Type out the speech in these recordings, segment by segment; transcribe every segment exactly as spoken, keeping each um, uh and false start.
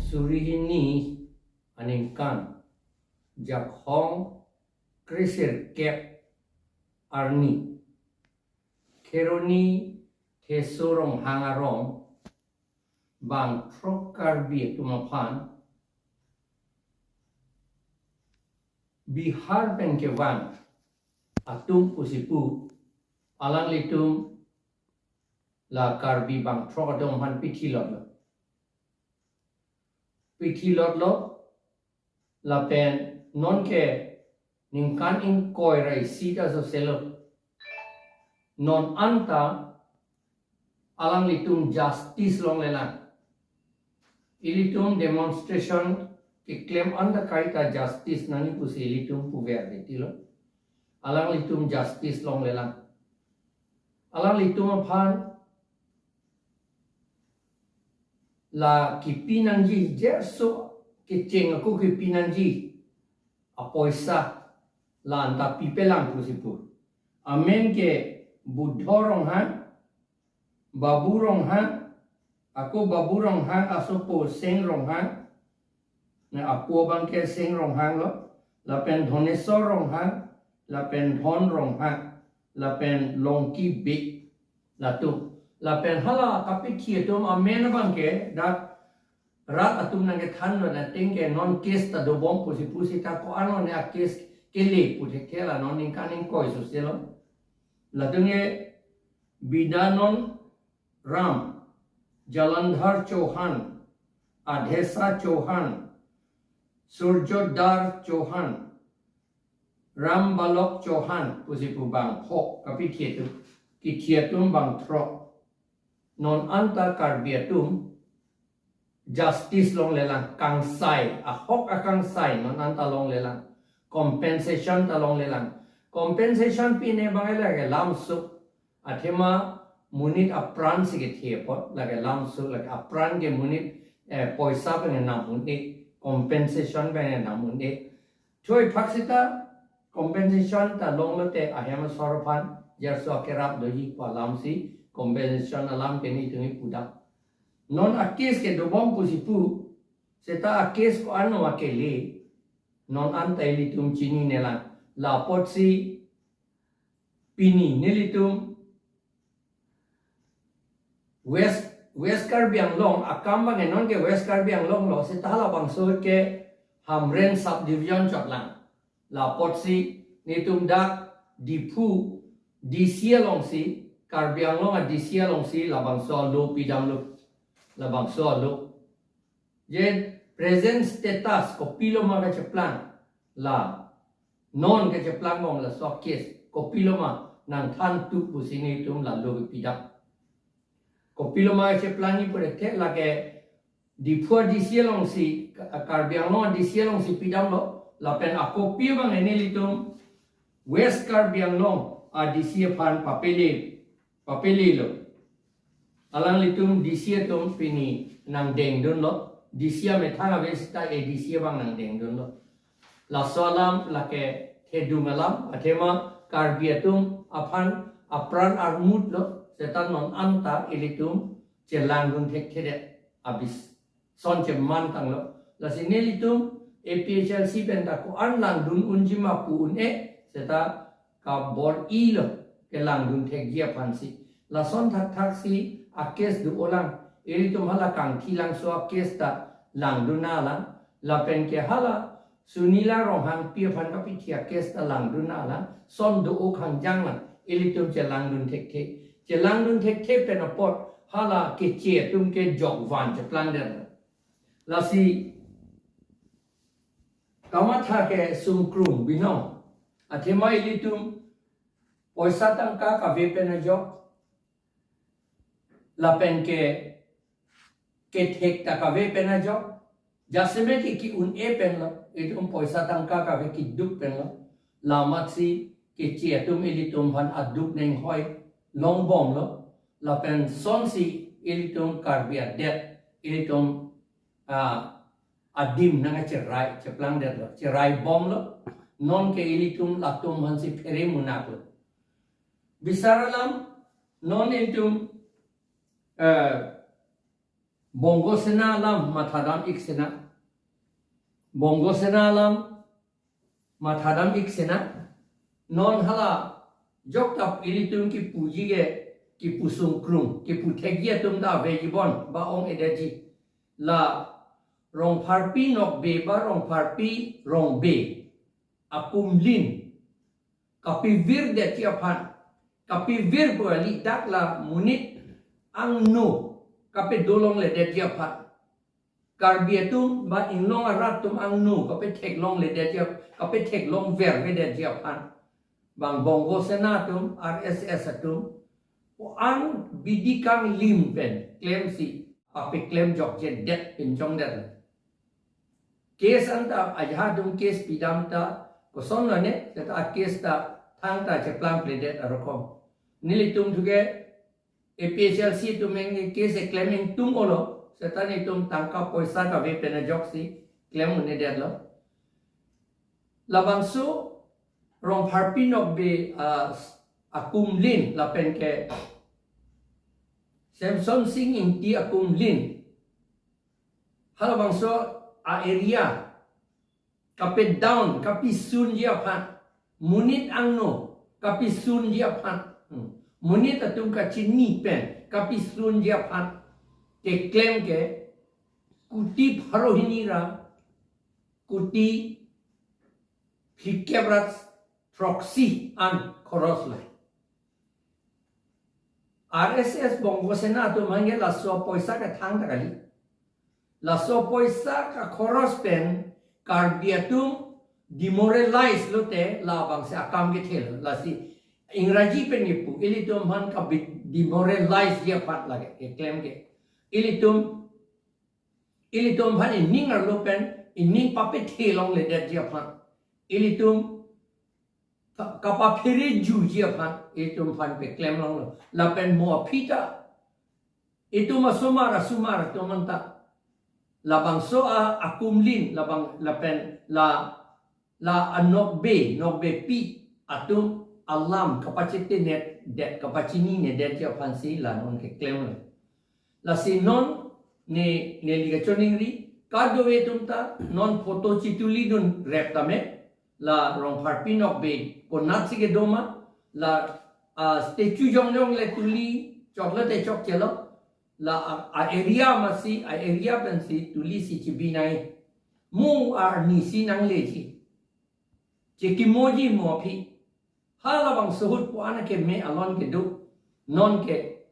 Suri hini aningkan jakhong kresirkep arni Kheroni Theso Ronghang arong bang throk Karbi atum aphan Bihar pen kevang atum pusi pu alanglitum la Karbi bang throk atum aphan pithi lotlo. Pithi lotlo lapen non ke ningkan ingkoi ra isi ta soselo. Non anta alanglitum justice longlelang. Ilitum demonstration keklem anta kaita justice nangji pusi ilitum puver titilo. Alanglitum justice longlelang. Alanglitum aphan la kipi nangji, jerso kecheng ako kipi nangji apoisa la anta pipelang pusi pu. Amen ke Budho Ronghang, Babu Ronghang, ako Babu Ronghang asopo Seng Ronghang, ne apo abang ke Seng Ronghang lo, lapen Dhonesor Ronghang, lapen Dhon Ronghang, lapen Longki Bey, latum. Lapen hala kapithi atum amen abang ke dak rat atum nangkethanlo, ateng ke non case ta dobom pusi pu seta ko-an lo ne a case kele pu thekthe, la non ningkan ingkoi soselo. Latum ke Bidanon Ram, Jalandhar Chauhan, Adhesa Chauhan, Surjodar Chauhan, Ram Balok Chauhan pusi pu bang pho kapithi atum, kithi atum bang throk. Non anta Karbi atum justice longlelang, kangsai, ahok akangsai non anta longlelang, compensation ta longlelang. Compensation pine abang lake lamsuk, athema monit apran si kethe apot, lake lamsuk, lake apran ke monit, eh, poisa pen nang un-e, compensation pen nang un-e. Choi phak seta compensation ta longlote ahem asor aphan jerso akerap doji pu alam si compensation alam ke nelitum pudam. Non a case ke dobom pusi pu, seta a case ko-an lo akele, non anta ilitum chininelang. La apotsi pini nelitum West, West Karbi Anglong akam abang non ke West Karbi Anglong lo, seta halabangso ke Hamren subdivision chotlang. La apotsi nelitum dak Diphu D C alongsi, Karbi Anglong a D C alongsi labangso alo pidamlo. Labangso alo. Je present status kopilo ma kacheplang, la non kacheplang bom laso case kopilo ma nangthan tu pusi nelitum la alo pidam. Kopilo ma kacheplangji pu thekthe, lake Diphu a D C alongsi, Ka-, Karbi Anglong a D C alongsi pidamlo, lapen akopi abang nelitum West Karbi Anglong a D C aphan papele, papelelo. Alanglitum D C atum pini nangdengdunlo, D C amethang ave seta A D C abang nangdengdunlo. Laso alam lake thedung alam, athema Karbi atum aphan apran armut lo, seta non anta ilitum chelangdun thekthedet abis son cheman tanglo. Lasi nelitum A P H L C pen ta ko-an langdun unji ma pu un-e, seta kabor-ilo kelangdun thekji aphansi. Lason thakthak si a case do-olang, ilitum hala Kangthilangso a case ta langdun nanglang, lapen ke hala Sunila Ronghangpi aphan kapithi a case ta langdun nanglang, son do-o khangjang lang, ilitum chelangdun thekthe. Chelangdun thekthe pen apot hala keche atum ke jokvan cheplangdet. Lasi kamatha ke sungkrung binong. Athema ilitum poisa tangka kave pen ajok, lapen ke kethek ta kave pen ajok, jasemet ke ki-un-e penlo, itum poisa tangka kave keduk penlo, la amatsi keche atum ilitum aphan aduk nenghoi longbomlo, lapen sonsi ilitum Karbi adet, ilitum, ah, adim nangkacherai, cheplangdetlo, cherai bomlo, non ke ilitum latum aphansi phere munaklo. Bisar alam, non ilitum, eh, Bongo Sena alam mathadam ik sena. Bongo Sena alam mathadam ik sena. Non hala joktap ilitum kipuji ke, kipusung krung, kiputhekji atum ta aveji bon, ba ong-edetji. La Rongpharpi Nokbe ba Rongpharpi Rongbe akumlin kapivirdetji aphan, kapivir pu kali, dak la monit angno kapado longledetji aphan, Karbi atum ba inglong arat atum angno kapethek longledetji ap-, kapethek longvervedetji aphan, bang Bongo Sena atum, R S S atum, ko-an bidi kanglim pen klemsi papeklem jokjedet pinjongdet. Case anta ajahak atum case pidam ta koson lone, seta a case ta thangta cheplangpledet arokom. Nelitum thuke A P H L C atum eng case eklem ingtung olo, seta nelitum tangka poisa kave pen ajoksi klem un-edetlo. Labangso Rongpharpi Nokbe, ah, akumlin lapen ke Semson Sing Ingti akumlin, halabangso a-area kapedown, kapisunji aphan, monit angno kapisunji aphan, hmm, monit atum kachini pen kapisunji aphan keklem ke kuti pharo hini ra kuti phlikep ra throksi an khoros lo. R S S Bongo Sena atum aphan ke laso poisa kethang ta kali. Laso poisa kakhoros pen Karbi atum demoralize lote labangsi akam kethelo. Lasi Ingraji pen kipu, ilitum aphan kabi demoralizeji aphan lake keklem ke. Ilitum, ilitum aphan ining arlo pen ining papethe longledetji aphan, ilitum ka-, kapapherejuji aphan, ilitum aphan peklem longlo. Lapen mo aphi ta itum asomar asomar atum anta labangso a-, akumlin, labang, lapen la, la anokbe, nokbepi atum alam kapachete-net det, kapachininedet ji aphansi la non keklemlo. Lasi non ne, neli kachoningri, kadokave atum ta non photo chitulidun rep tame, la Rongpharpi Nokbe konatsi kedo ma, la, ah, statue jongjong le tuli choklo te chokchelo, la a, a-area masi, a-area pensi tulisi chibinai. Mo arnisi nangleji. Chekimoji mo aphi. Halabangso ahut pu an akeme alon kedo. Non ke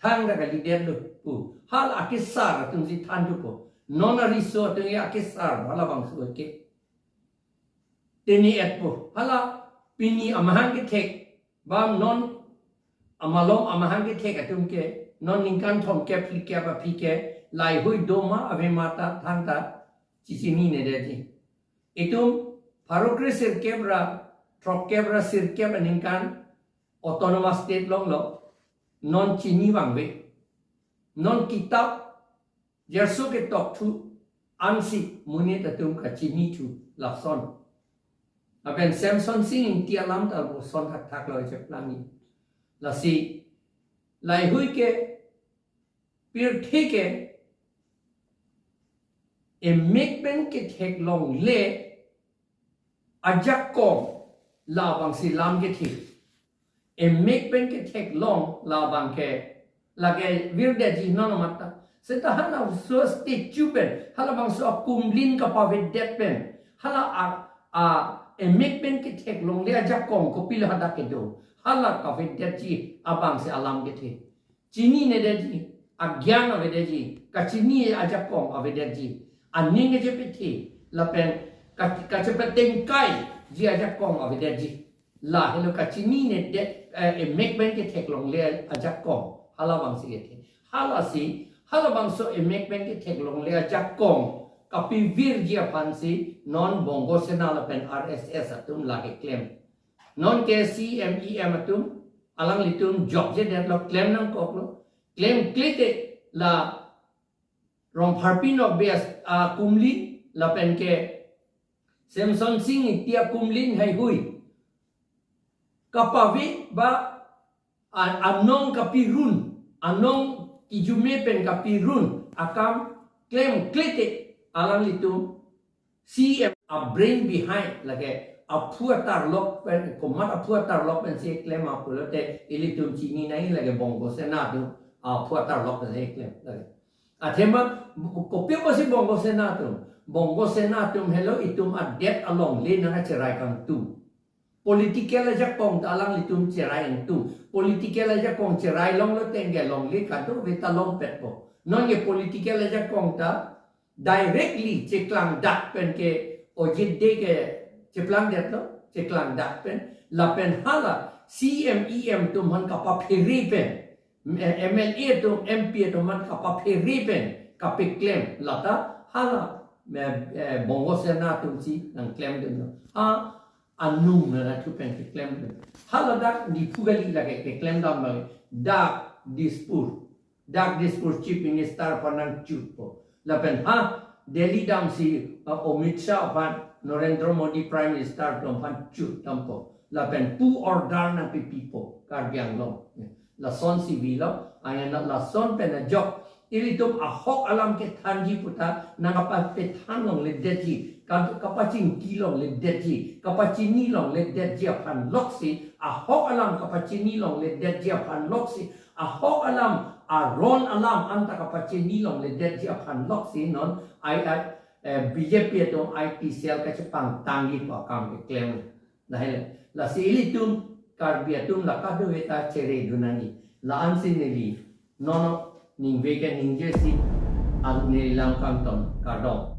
thangta kalidetlo pu. Hala akesar atumsi thandupo. Non ariso atum ya akesar halabangso ke. Teni-et pu. Hala pini amahang kethek bang non amalom amahang kethek atum ke, non ningkan thomkep phlikep aphi ke, laheihui doma avema ta thangta chichinine detji. Itum pharo kre sirkep ra throkkep ra sirkep aningkan autonomous state longlo, non chini vangve. Non kitap jerso ketokthu ansi monit atum kachinithu lason. Lapen Semson Sing Ingti alam ta lapuson thakthak lo cheplangi. Lasi laheihui ke pirthe ke emek pen kethek longle ajakong labangsi lam kethe. Emek pen kethek long labang ke lake virdetji non amat ta. Seta halabangso statue pen, halabangso akumlin kapavedet pen, hala a, a emek pen kethek longle ajakong kopilo hadak kedo, hala kavedetji abangsi alam kethe. Chininedetji, agyan avedetji, kachini ajakong avedetji, aning kachepethe, lapen ka-, kachepetengkaiji ajakong avedetji. Lahelo kachinine det, eh, emek pen kethek longle ajakong, halabangsi kethe. Halasi, halabangso emek pen kethek longle ajakong kapivirji aphansi non Bongo Sena lapen R S S atum lake klem. Non ke C M E M atum, alanglitum jokjedet lo, klem nangkoklo. Klemkle te la Rongpharpi Nokbe as-, akumlin lapen ke Semson Sing Ingti akumlin haihui kapave ba a-, anong kapirun, anong kijume pen kapirun akam klemkle te alanglitum C M a brain behind lake aphu atarlok pen, komat aphu atarlok pensi klem apot te ilitum chini nangji lake Bongo Sena atum aphu atarlok pensi klem lake. Athema kopi apotsi Bongo Sena atum? Bongo Sena atum helo itum adet alongle nangkacherai kangtung. Political ajakong ta alanglitum cherai ingtung. Political ajakong cherai longlo tangte longle kadokave ta longpetpo. Non ke political ajakong ta directly cheklangdak pen ke Ajit Dey ke cheplangdetlo, cheklangdak pen. Lapen hala C M E M atum aphan kapaphere pen, eh, M L A atum, M P atum aphan kapaphere pen kapeklem lata hala, eh, eh, Bongo Sena atumsi nangklemdunlo. Ha anung nangthu pen keklemdun. Hala dak Diphu kali lake keklem dam lake. Dak Dispur, dak Dispur Chief Minister aphan nangchutpo. Lapen ha Delhi damsi, uh, Amit Shah aphan, Narendra Modi Prime Minister atum aphan chut dampo. Lapen pu order nangpipipo Karbi Anglong. Lasonsi vilo, anke lason pen ajok ilitum ahok alam kethanji pu ta nangkapapethan longledetji, ka-, kapachingki longledetji, kapachini longledetji aphan loksi, ahok alam kapachini longledetji aphan loksi, ahok alam aron alam anta kapachini longledetji aphan loksi non ai, ai, eh, B J P atum I T cell kachepangtangji pu akam keklem. Lahai le. Lasi ilitum Karbi atum la kadokave ta cheredun nangji. La-ansi neli non ningve ke ningjesi, an neli lam kangton, kardom.